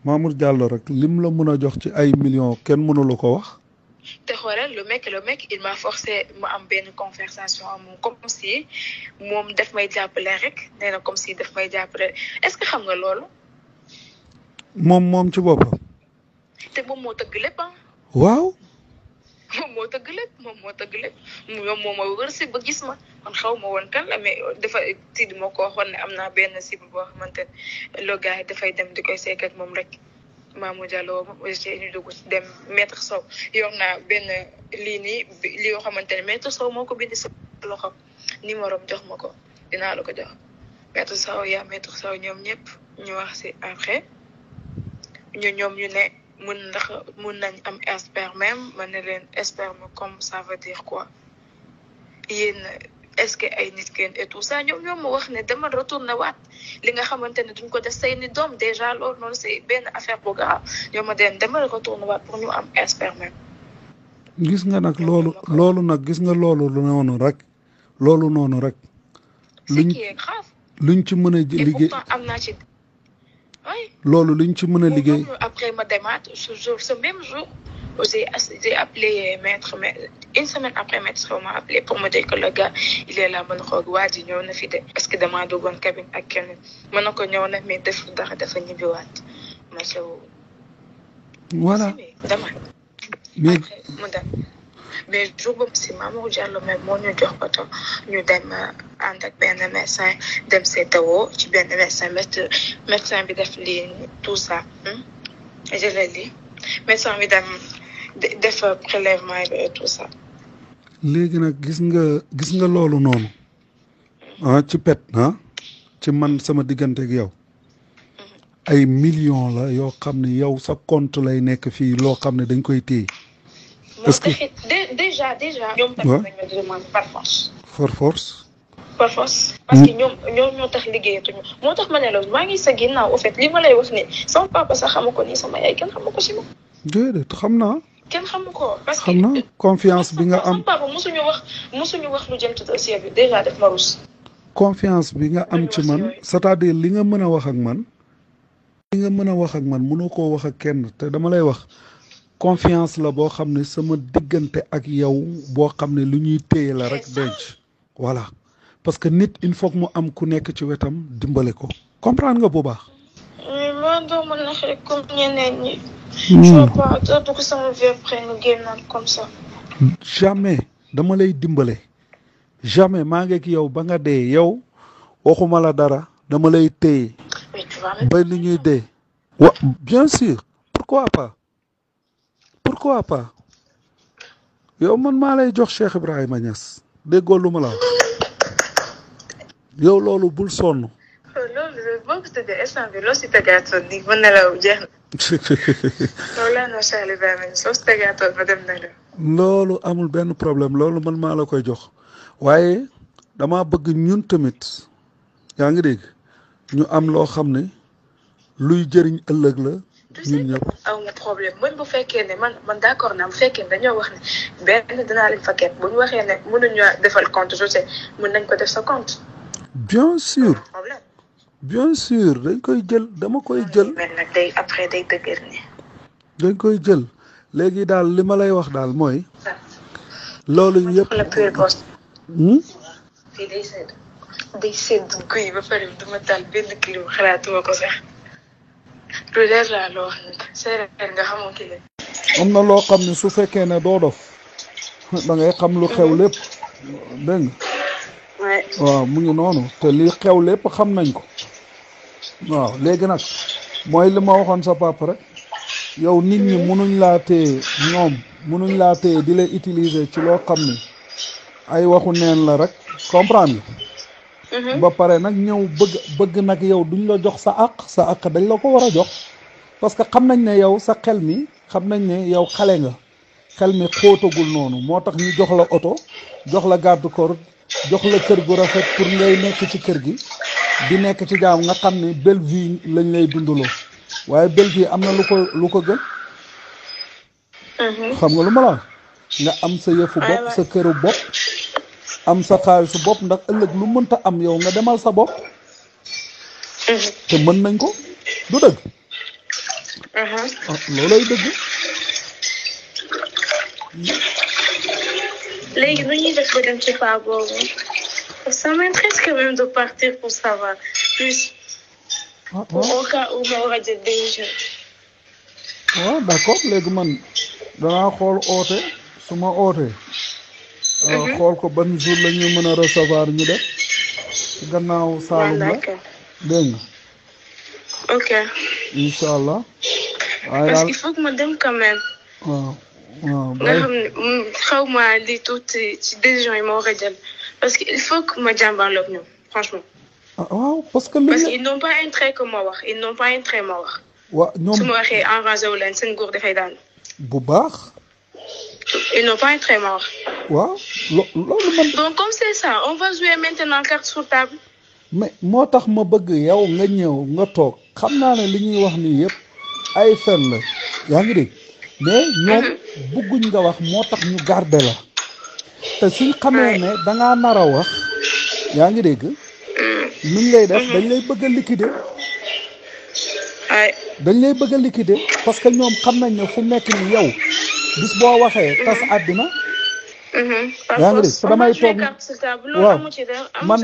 Mamour Diallo rek lim la mën a jox ci ay millions kenn mënu la ko wax. te xoolal le mec il m'a forcé ma am benn conversation am moom comme si moom daf may jàppale rek nee na comme si daf may jàppale est-ce que xam nga loolu. moom ci boppam. te moom moo tëgg lépp ah. waaw. moom moo tëgg lépp moom moo ma wër si ba gis ma man xaw ma woon kan la mais dafa Sidi moo ko waxoon ne am naa benn cible boo xamante ne le gars dafay dem di koy seek ak moom rek. Mamour Diallo ñu dugg dem maître Sow yor naa benn lii nii li yoo xamante ne maître Sow moo ko bind si loxo numéro jox ma ko dinaa la ko jox maître Sow maître Sow ñoom ñëpp ñu wax si après ñoom ñu ne mun nañ am sperme ma ne leen sperme comme ça veut dire quoi yéen est-ce que ay nit kenn et tout ça ñoom ma wax ne dama retourné waat li nga xamante ne duñ ko def say ni doom déjà loolu noonu c'est benn affaire bu grave ñoom ma dama retourné waat pour ñu am sperme. gis nga nag loolu nag gis nga loolu noonu rek. luñ qui est grave. luñ ci mën a liggéey pourtant am naa ci. oui loolu luñ ci mën a liggéey. après ma demaat ce même jour. J'ai appelé maître, mais une semaine après, maître m'a appelé pour me dire que le gars, il est là, mon rogue, wadi, ñëw na fi de. Est-ce que dama dogon cabine ak keneen. Ma ne ko ñëw na mais def dara dafa ñibbiwaat. Ma sew. Voilà. Dama. Mais après mu dem. Mais jour boobu si Mamour Diallo mais moo ñu jox oto ñu dem ànd ak benn médecin dem seetawoo ci benn médecin bi def lii tout ça. Je l'ai dit. Médecin bi dem def prélèvement bi et tout ça. léegi nag gis nga loolu noonu ci pet ci man sama diggante ak yow ay millions la yoo xam ne yow sa compte lay nekk fii loo xam ne dañ koy téye. est-ce que déjà. ñoom tamit dañ ma demande par force. par force. parce que ñoom ñoo tax liggéeyatuñu moo tax ma ne la maa ngi sa ginnaaw au fait li ma lay wax ni sama papa sax xamu ko nii sama yaay kenn xamu ko si ma. déedéet xam naa. kenn xamu ko parce que xam naa confiance bi nga am sama papa mosuñu wax lu jëm ci dossier bi déjà def ma rus. confiance bi nga am ci man c'est-à-dire li nga mën a wax ak man. mënoo koo wax ak kenn te dama lay wax confiance la boo xam ne sama diggante ak yow boo xam ne lu ñuy téye la rek denc voilà. parce que nit il faut que mu am ku nekk ci wetam dimbale ko comprendre nga bu baax. mais man doo mën a xëy comme ñeneen ñi. je vois pas doo ko sama vie après nga génnaat comme ça. jamais dama lay dimbale jamais maa ngi ak yow ba nga dee yow waxuma la dara dama lay téye. ba li ñuy dee. bien sûr pourquoi pas yow man maa lay jox Cheikh Ibrahima Niass déggoo lu ma la wax. yow loolu bul sonn. loolu boo ko tëddee instant bi loo si tëggaatoon nii mën na la jeex na. loolu laa noo Cheikh Ibrahima soo si tëggaatoon ma dem na la. loolu amul benn problème loolu man maa la koy jox waaye dama bëgg ñun tamit yaa ngi dégg ñu am loo xam ne luy jëriñ ëllëg la ñun ñëpp. aw ma problème man bu fekkee ne man d'accord naa bu fekkee ne dañoo wax ne benn dinaa leen fa ket bu ñu waxee ne mënuñu defal compte je sais mën nañ ko def sa compte. bien sûr dañ koy jël dama koy jël. mais nag day après day dëgër ni. dañ koy jël léegi daal li ma lay wax daal mooy. loolu yëpp. fii day sedd guy ba pare duma taal benn kilo xalaatuma ko sax lu leer laa loo wax nag séeréer nga xamoo ki la. am na loo xam ne su fekkee ne doo dof da ngay xam lu xew lépp dégg nga. waaw mu ngi noonu te li xew lépp xam nañ ko waaw léegi nag mooy li ma waxoon sa papa rek yow nit ñi munuñ laa téye di lay utiliser ci loo xam ne ay waxu neen la rek comprendre nga. ba pare nag ñëw bëgg nag yow duñ la jox sa àq dañ la ko war a jox parce que xam nañ ne yow sa xel mi xam nañ ne yow xale nga xel mi xóotagul noonu moo tax ñu jox la oto jox la garde corps jox la kër gu rafet pour ngay nekk ci kër gi di nekk ci jaam nga xam ne belle vie lañ lay dundaloo waaye belle vie am na lu ko gën. xam nga lu ma la nga am sa yëfu bopp sa këru bopp am sa xaalisu bopp ndax ëllëg lu mënta am yow nga demal sa bopp. te mën nañ ko du dëgg. loolay dëgg. léegi nu ñuy def ba dem ci paa boobu ça m'intéresse quand même de partir pour savoir plus. au cas où ma war a jël décision. waaw d'accord léegi man danaa xool oote su ma ootee. xool ko ban jour la ñu mën a recevoir ñu def ci gannaaw Saalum la dégg nga. ok. incha allah. parce qu'il faut que ma dem quand même. waaw waaw. nga xam ne xaw ma li tuuti ci décision yi ma war a jël parce que il faut que ma jàmbaarloog ñoom franchement. waaw parce que. ils n'ont pas intérêt que ma wax ils n'ont pas intérêt ma wax. waaw ñoom su ma waxee enragé wu leen seen nguur dafay daan. bu baax. ils n'ont pas intérêt ma wax. waaw loolu man. donc comme c'est ça on va jouer maintenant carte sur table. mais moo tax ma bëgg yow nga ñëw nga toog xam naa ne li ñuy wax nii yëpp ay fen la yaa ngi dégg mais ñoom bëgguñ nga wax moo tax ñu garder la te suñ xamee ne dangaa nar a wax yaa ngi dégg nuñ lay def dañ lay bëgg a liquider dañ lay bëgg a liquider parce que ñoom xam nañ ne fu nekk ni yow bis boo waxee tas àddina yaa ngi dégg te damay toog waaw man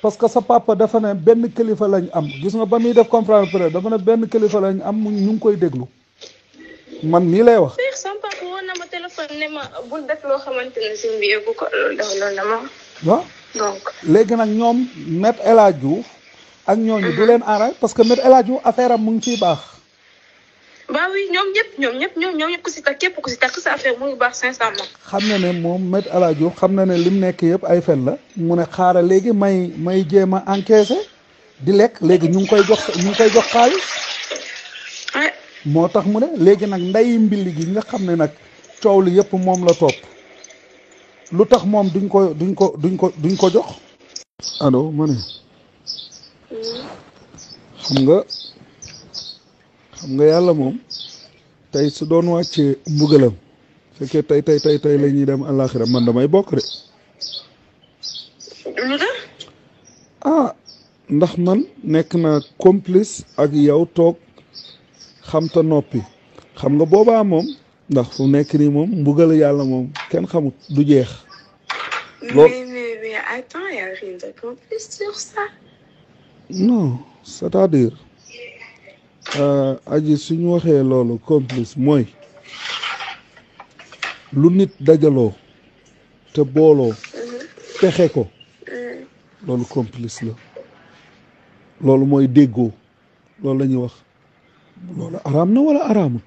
parce que sa papa dafa ne benn kilifa lañ am gis nga ba muy def conférence presse dafa ne benn kilifa lañ am ñu ngi koy déglu man nii lay wax. sama papa woon na ma téléphone ne ma bul def loo xamante ne si mbi yëgu ko loolu la ma. waaw donc léegi nag ñoom Maître El Hadji Diouf ak ñooñu du leen arrêté parce que Maître El Hadji Diouf affaire am mu ngi ciy baax. bah oui ñoom ñëpp ku si takk képp ku si takk sa affaire mu ngi baax sincèrement. xam na ne moom Maître El Hadji Diouf xam na ne lim nekk yëpp ay fen la mu ne xaaral léegi may jéem a encaissé di lekk léegi ñu ngi koy jox xaalis. moo tax mu ne léegi nag ndeyi mbili gi nga xam ne nag coow li yëpp moom la topp lu tax moom duñ ko jox. allo ma ne xam nga yàlla moom tey su doon wàccee mbugalam fekkee tey la ñuy dem àllaaxira man damay bokk de. lu tax. ndax man nekk na complice ak yow toog xam ta noppi xam nga boobaa moom ndax fu nekk nii moom mbugal yàlla moom kenn xamut du jeex. mais attends, y a rien de complice sur ça. non c'est-à-dire. aji suñu waxee loolu complice mooy lu nit dajaloo te booloo pexe ko loolu complice la loolu mooy déggoo loolu la ñuy wax loolu araam na wala araamul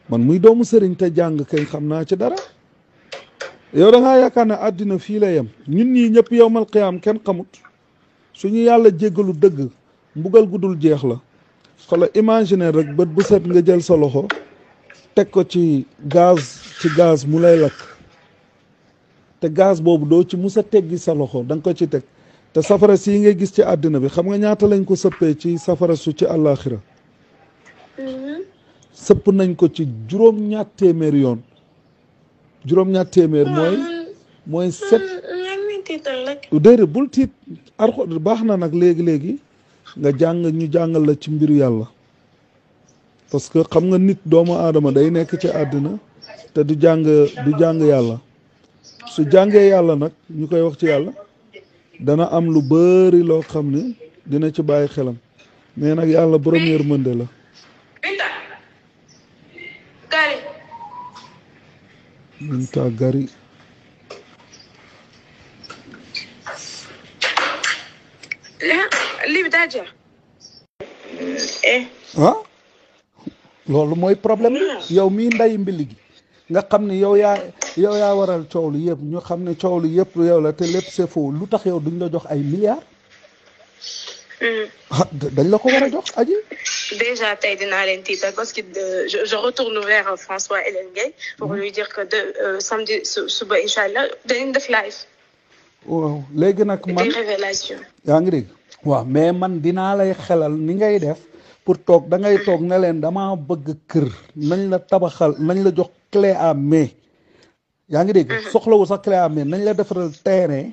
man muy doomu sëriñ te jàng kay xam naa ci dara yow da ngaa yaakaar ne àddina fii la yem ñun ñii ñëpp yowmal qiyaam kenn xamut suñu yàlla jéggalu dëgg mbugal gudul jeex la xoolal imaginer rek bët bu set nga jël sa loxo teg ko ci gaz mu lay lakk te gaz boobu doo ci mus a teggi sa loxo da nga ko ci teg te safara sii ngay gis ci àddina bi xam nga ñaata lañ ko sëppee ci safara su ci àllaaxira sëpp nañ ko ci juróom-ñaar téeméer yoon juróom-ñaar téeméer mooy set déedéet bul tiit arxo baax na nag léegi nga ñu jàngal la ci mbiru yàlla parce que xam nga nit doomu aadama day nekk ci àddina te du jàng yàlla su jàngee yàlla nag ñu koy wax ci yàlla dana am lu bari loo xam ne dina ci bàyyi xelam mais nag yàlla borom yërmande la. Binta Gari. loolu mooy problème bi yow mii nday mbili gi nga xam ne yow yaa waral coow li yëpp ñu xam ne coow li yëpp yow la te lépp c'est faux lu tax yow duñ la jox ay milliards. dañ la ko war a jox aji. déjà tey dinaa leen tiital parce que je retourne vers François Hélène Gueye pour lui dire que samedi suba incha allah dañuy def live. waaw léegi nag man des révélations. yaa ngi dégg. waaw mais man dinaa lay xelal ni ngay def pour toog da ngay toog ne leen damaa bëgg kër nañ la tabaxal nañ la jox clé à main yaa ngi dégg. soxlawu sax clé à main nañ la defaral terrain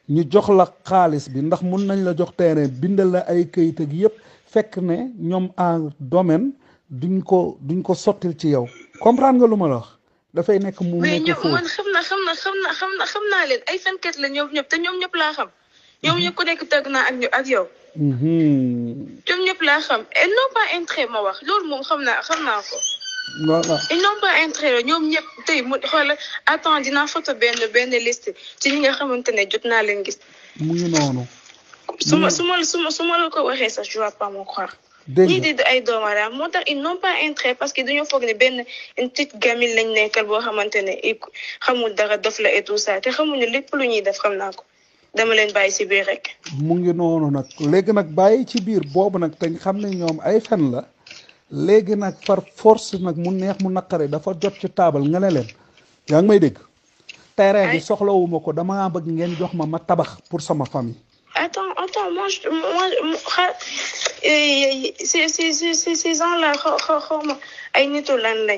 ñu jox la xaalis bi ndax mun nañ la jox terrain bindal la ay këyit ak yëpp fekk ne ñoom en domaine duñ ko sottil ci yow comprendre nga lu ma la wax dafay nekk mu mais nekk ñoom foofu. man xam naa leen ay fenkat la ñoom ñëpp te ñoom ñëpp laa xam ñoom ñëpp ku nekk tëgg naa ak yow. ñoom ñëpp laa xam ils n'ont pas intérêt ma wax loolu moom xam naa ko. voilà ils n'ont pas intérêt ñoom ñëpp tey mu xoolal attends dinaa photo benn liste ci ñi nga xamante ne jot naa leen gis. mu ngi noonu. su ma la ko waxee sax je vais pas me croire. dégg ñii di ay doomaram moo tax ils n'ont pas intérêt parce que dañoo foog ne benn une petite gamine lañ nekkal boo xamante ne xamul dara dof la et tout ça te xamuñu lépp lu ñuy def xam naa ko dama leen bàyyi si biir rek. mu ngi noonu nag léegi nag bàyyi ci biir boobu nag te xam ne ñoom ay fen la léegi nag par force nag mu neex mu naqare dafa jot ci taabal nga ne leen yaa ngi may dégg. terrain bi soxlawuma ko dama bëgg ngeen jox ma tabax pour sama famille. Attends, moi, ces gens-là, ay nitu lan lañ